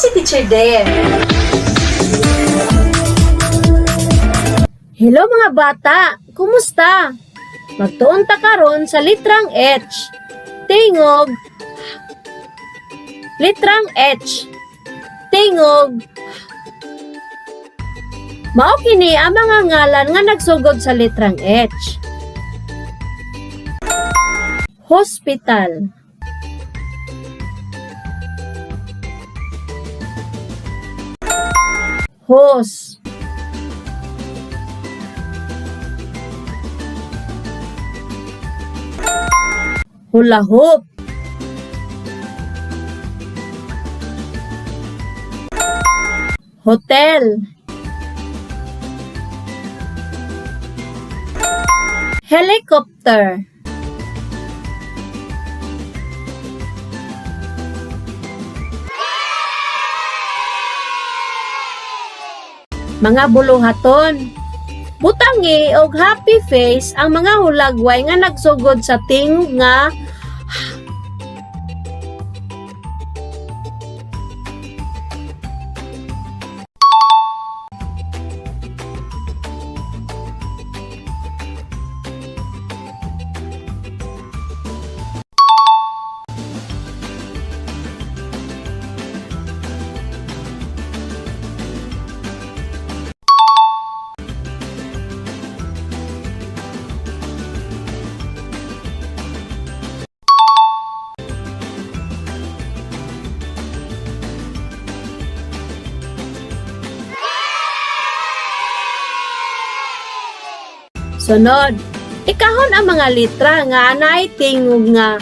si Teacher Dave. Hello mga bata, kumusta? Magtuon ta karon sa litrang H. Tingog. Litrang H. Tingog. Mao kini ang mga ngalan nga nagsugod sa litrang H. Hospital. Hose. Hula hoop. Hotel. Helicopter. Mga buluhaton. Butangi og happy face ang mga hulagway nga nagsugod sa tingog nga. Sunod, ikahon ang mga litra nga anay tingog nga.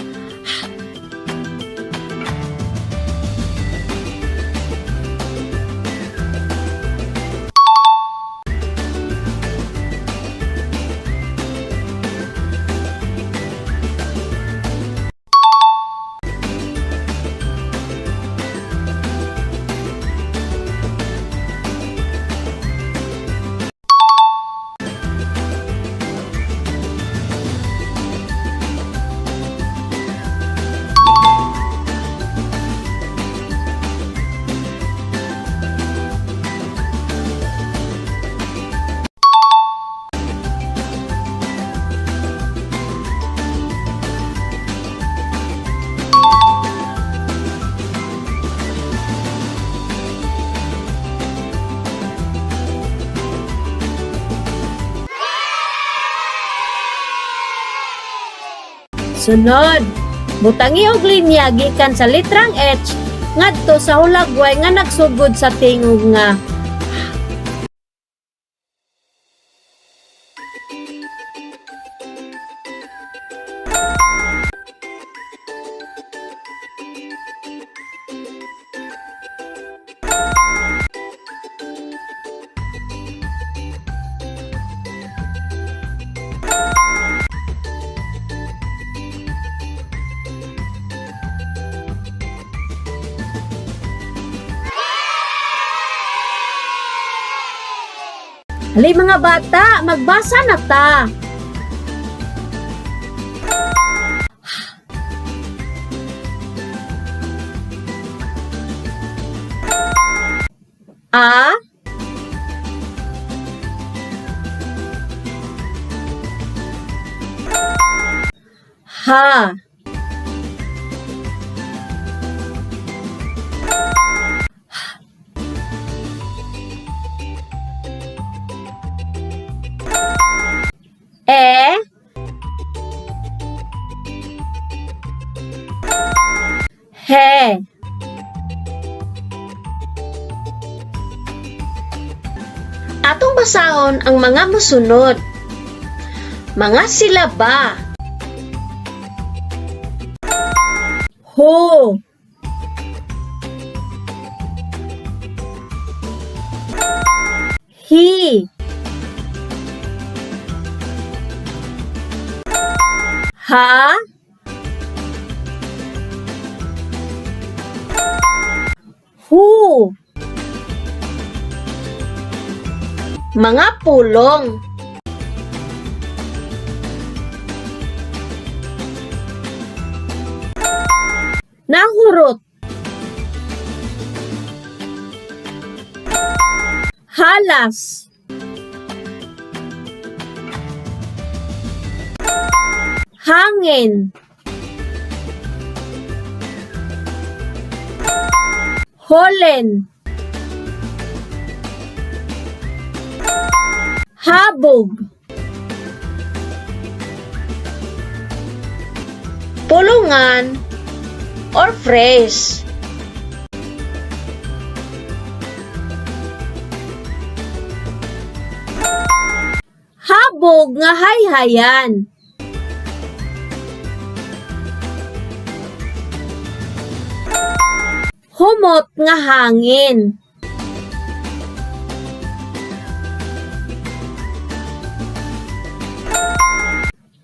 Sunod, butangi og linya gikan sa litrang H ngadto sa hulagway nga nagsugod sa tingog nga. Hali mga bata, magbasa na ta. A. H. E. He. Atong basahon ang mga mosunod. Mga silaba. Ho. He. Ha. Hu. Mga pulong. Nahurot. Halas. Hangin. Holen. Habog. Pulungan or phrase. Habog nga hayhayan. Humot nga hangin.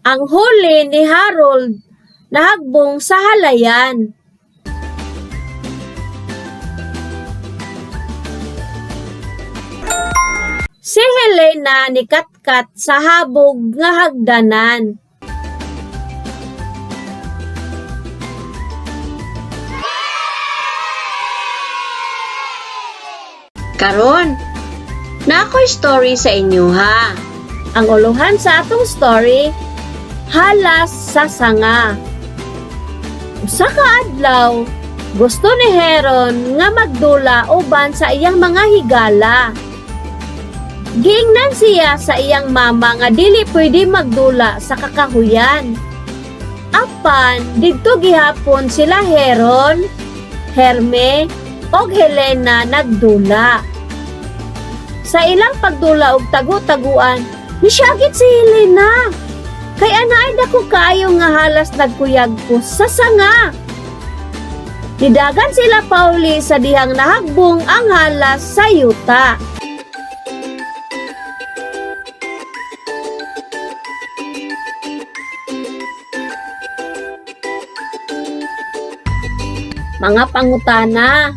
Ang huli ni Harold nahagbong sa halayan. Si Helena ni Katkat sa habog nga hagdanan. Karon, naa ko'y story sa inyo ha. Ang uluhan sa atong story, Halas sa Sanga. Usa ka adlaw, gusto ni Heron nga magdula uban sa iyang mga higala. Giingnan siya sa iyang mama nga dili pwede magdula sa kakahuyan. Apan, didto gihapon sila Heron, Herme, og Helena nagdula. Sa ilang pagdula og tagu-taguan, nisyagit si Helena. Kay anaay dako kaayo nga halas nagkuyag ko sa sanga. Nidagan sila pauli sa dihang nahagbong ang halas sa yuta. Mga pangutana.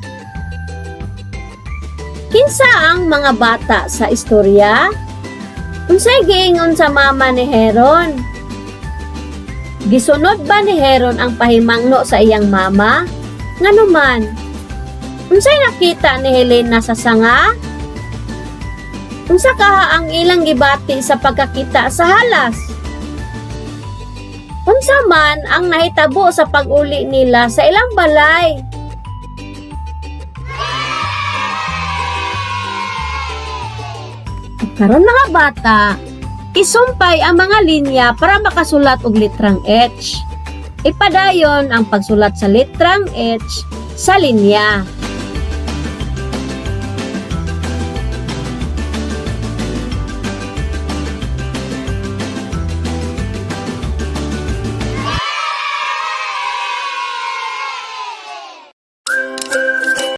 Kinsa ang mga bata sa istorya? Unsay giingon sa mama ni Heron? Gisunod ba ni Heron ang pahimangno sa iyang mama? Nganuman? Unsay nakita ni Helena sa sanga? Unsa kaha ang ilang gibati sa pagkakita sa halas? Unsa man ang nahitabo sa pag-uli nila sa ilang balay? Karon mga bata, isumpay ang mga linya para makasulat og litrang H. Ipadayon ang pagsulat sa litrang H sa linya.